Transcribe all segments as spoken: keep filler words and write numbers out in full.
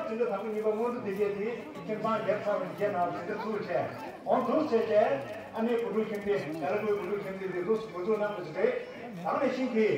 ཕྱི་ཟླ་དང་པོ་གཉིས་པ་སྔོན་འགྲོ་དེ་གས་དེ་ཁྱིམ་ཚང་བརྒྱད་ཚར་བའི་རྗེས་ནང་ཟིན་བྲིས་བཙུགས་བྱས་འོང་འདུག་བྱས་བྱས་ཨ་ནེ་བུ་ཕྲུག་ཁྱིམ་སྡེ་ཡ་ར་ཀོའི་བུ་ཕྲུག་ཁྱིམ་སྡེ་དེ་ལུགས་སུ་འགོ་འཛུགས་གནང་དགོས་ཀྱི་རེད། ད་ནས་ཤིང་གི།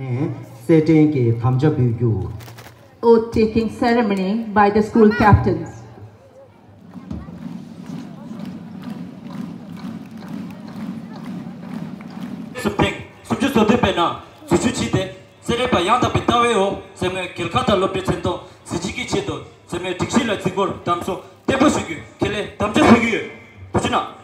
ནས་སེར་སྦྲེང་གི་དམ་བཅའ་འབུལ་རྒྱུ། Oath taking ceremony by the school captains. སུམ་སྟེང་སུམ་ཅུ་སོ་བདུན་པའི་ནང་འཛུལ་ཞུགས་བྱས་ཏེ་སེ་རའི་པ་ཡང་དག་པའི་ལྟ་བའི་འོག་ཟེར་མའི་རྒྱལ་ཁ་དང་སློབ་གྲྭའི་མཚན་ཐོག་གཟི་བརྗིད་ཀྱི་ཆེད་དུ་ཟེར་མའི་སྒྲིག་གཞི་ལ་གཟིགས་སྐོར་དམ་བཟུང་བརྟན་པོ་ཞུ་རྒྱུ་ཁས་ལེན་དམ་བཅའ་ཞུ་རྒྱུ་ཡོད། ཐུགས་རྗེ་གནང་།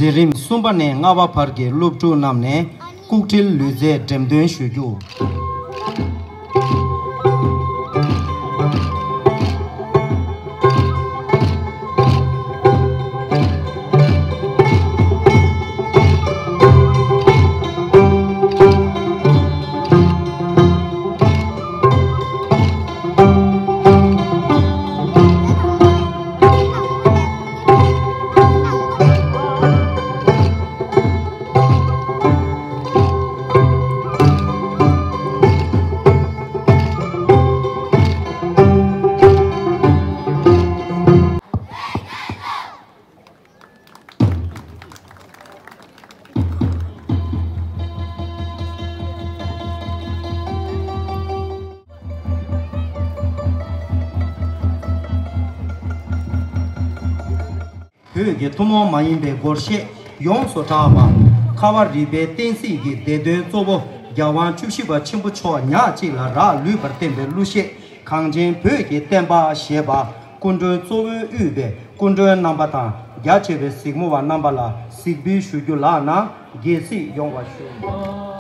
འཛིན་རིམ་གསུམ་པ་ནས་ལྔ་པ་བར་གྱི་སློབ་ཕྲུག་རྣམས་ནས་ལྐུགས་འཕྲིལ་ལུས་རྩལ་འགྲེམས་སྟོན་ཞུ་རྒྱུ། བོད་ཀྱི་ཐུན་མོང་མ་ཡིན་པའི་སྒོར་གཞས་ཡོངས་སུ་གྲགས་པ། ཁ་བ་རི་པའི་བསྟན་སྲིད་ཀྱི་སྡེ་དོན་གཙོ་བོ་རྒྱལ་དབང་བཅུ་བཞི་པ་ཆེན་པོ་མཆོག་ཉག་གཅིག་ལ་རག་ལུས་པར་བསྟན་པའི་གླུ་གཞས་གངས་ཅན་བོད་ཀྱི་བསྟན་པ་ཞེས་པ། སྐུ་མགྲོན་གཙོ་བོས་དབུས་པའི་སྐུ་མགྲོན་རྣམ་པ་དང་རྒྱ་ཆེ་བའི་གཟིགས་མོ་བ་རྣམ་པ་ལ་གཟིགས་འབུལ་ཞུ་རྒྱུ་ལགས་ན། དགྱེས་གཟིགས་ཡོང་བ་ཞུ།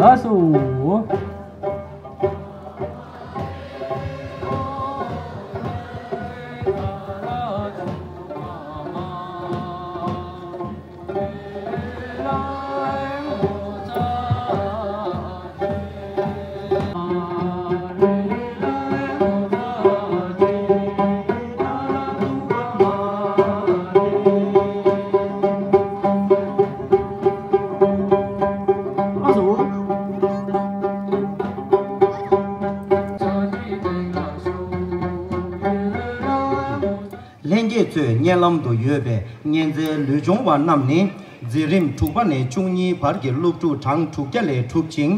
ལགས་སོ། ལྷན་རྒྱས་ཚོས་སྙན་ལམ་དུ་ཡོད་པའི་གཉན་ཚད་ལུས་སྦྱོང་བ་རྣམས་ནི། འཛིན་རིམ་དྲུག་པ་ནས་བཅུ་གཉིས་བར་གྱི་སློབ་ཕྲུག་གྲངས་དྲུག་བརྒྱ་ལས་གྲུབ་ཅིང་།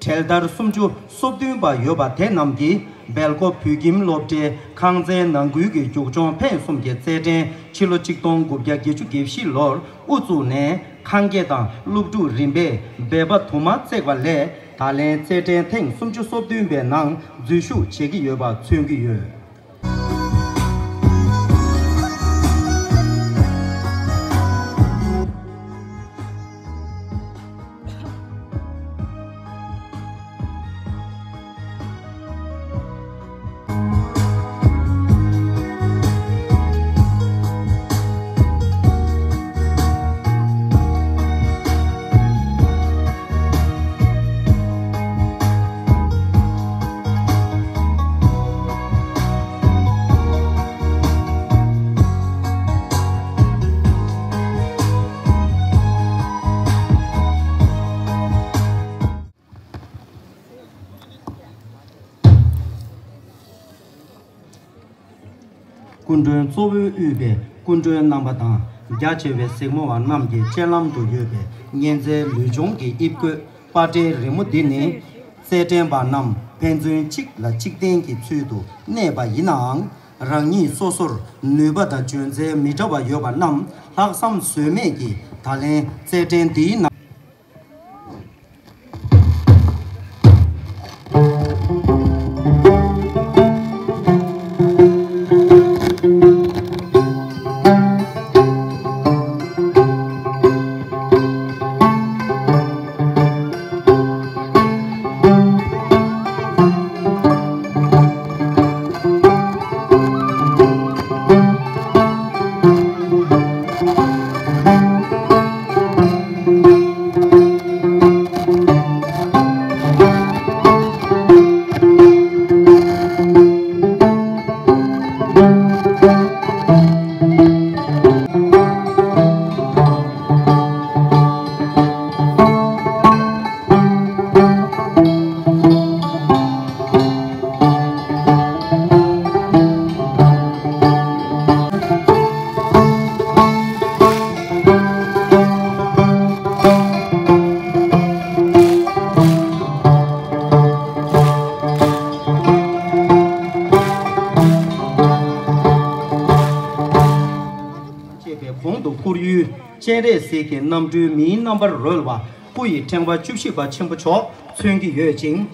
གྲལ་སྟར་སུམ་ཅུ་སོ་བདུན་པ་ཡོད་པ་དེ་རྣམས་ཀྱིས་སྦེལ་ཀོབ་བོད་ཁྱིམ་སློབ་གྲྭའི་ཁང་ཚན་ནང་ཁུལ་གྱི་རྒྱུག་མཆོང་འཕེན་གསུམ་གྱི་རྩེད་འགྲན་ཕྱི་ལོ་ཆིག་སྟོང་དགུ་བརྒྱ་བརྒྱད་ཅུ་གྱ་བཞི་ལོར་དབུ་བཙུགས་ནས། ཁང་སྐྱེས་དང་སློབ་ཕྲུག་རིམ་པས་འབད་པ་དུ་མ་བརྩེགས་པ་ལས། ད་ལན་རྩེད་འགྲན་ཐེངས་སུམ་ཅུ་སོ་བདུན་པའི་ནང་འཛུལ་ཞུགས་བྱེད་ཀྱི་ཡོད་པ་མཚོན་གྱི་ཡོད། སྐུ་མགྲོན་གཙོ་བོས་དབུས་པའི་སྐུ་མགྲོན་རྣམ་པ་དང་རྒྱ་ཆེ་བའི་གཟིགས་མོ་བ་རྣམས་ཀྱི་སྤྱན་ལམ་དུ་ཡོད་པའི་གཉན་ཚད་ལུས་སྦྱོང་གི་དབྱིབས་བཀོད་པ་ཏྲའི་རི་མོ་འདི་ནི། རྩེད་འགྲན་པ་རྣམས་ཕན་ཚུན་གཅིག་ལ་གཅིག་བརྟེན་གྱི་ཚུལ་དུ་གནས་པ་ཡིན་ནའང་། རང་ཉིད་སོ་སོར་ནུས་པ་དང་འཇོན་ཚད་མི་འདྲ་བ་ཡོད་པ་རྣམས་ལྷག་བསམ་ཟོལ་མེད་ཀྱིས་ད་ལན་རྩེད་འགྲན་འདིའི་ནང་། པའི་གོང་དུ་བཀུར་ཡུལ་སྤྱན་རས་གཟིགས་ཀྱི་རྣམ་སྤྲུལ་མིའི་རྣམ་པར་རོལ་བ་སྐུ་ཡི་ཕྲེང་བ་བཅུ་བཞི་པ་ཆེན་པོ་མཆོག་མཚོན་གྱི་ཡོད་ཅིང་།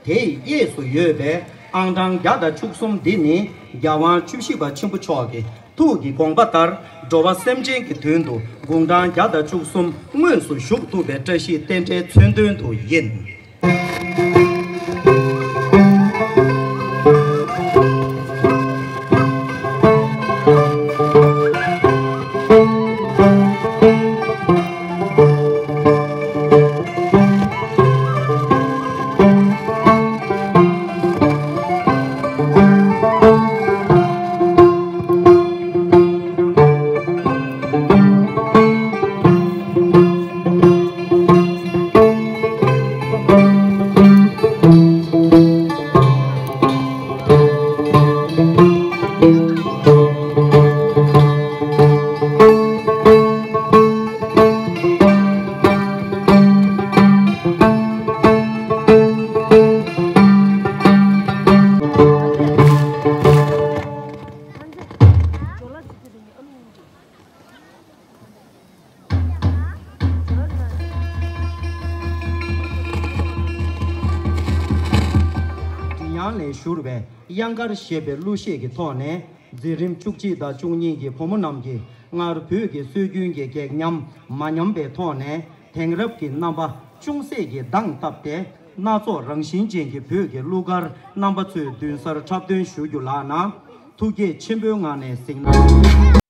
དེའི་གཡས་སུ་ཡོད་པའི་ཨང་གྲངས་བརྒྱ་དང་བཅུ་གསུམ་འདི་ནི་རྒྱལ་དབང་བཅུ་བཞི་པ་ཆེན་པོ་མཆོག་གི་ཐུགས་ཀྱི་དགོངས་པ་ལྟར་འགྲོ་བ་སེམས་ཅན་གྱི་དོན་དུ་དགུང་གྲངས་བརྒྱ་དང་བཅུ་གསུམ་དངོས་སུ་བཞུགས་ཐུབ་པའི་བཀྲ་ཤིས་རྟེན་འབྲེལ་མཚོན་དོན་དུ་ཡིན། དྲི་ཡང་ལས་བཞུར་བའི་གཡང་དཀར་ཞེས་པའི་གླུ་གཞས་ཀྱི་ཐོག་ནས། འཛིན་རིམ་བཅུ་གཅིག་དང་བཅུ་གཉིས་ཀྱི་བུ་མོ་རྣམས་ཀྱིས་སྔར་བོད་ཀྱི་སྲོལ་རྒྱུན་གྱི་སྒེག་ཉམས་མ་ཉམས་པའི་ཐོག་ནས། དེང་རབས་ཀྱི་རྣམ་པ་ཅུང་ཟད་ཀྱིས་འདང་བཏབ་སྟེ། སྣ་ཚོགས་རང་བཞིན་ཅན་གྱི་བོད་ཀྱི་གླུ་གར་རྣམ་པ་ཚོས་མདུན་སར་འཁྲབ་སྟོན་ཞུ་རྒྱུ་ལགས་ན། ཐུགས་བསྐྱེད་ཆེན་པོའི་ངང་ནས་གཟིགས་གནང་།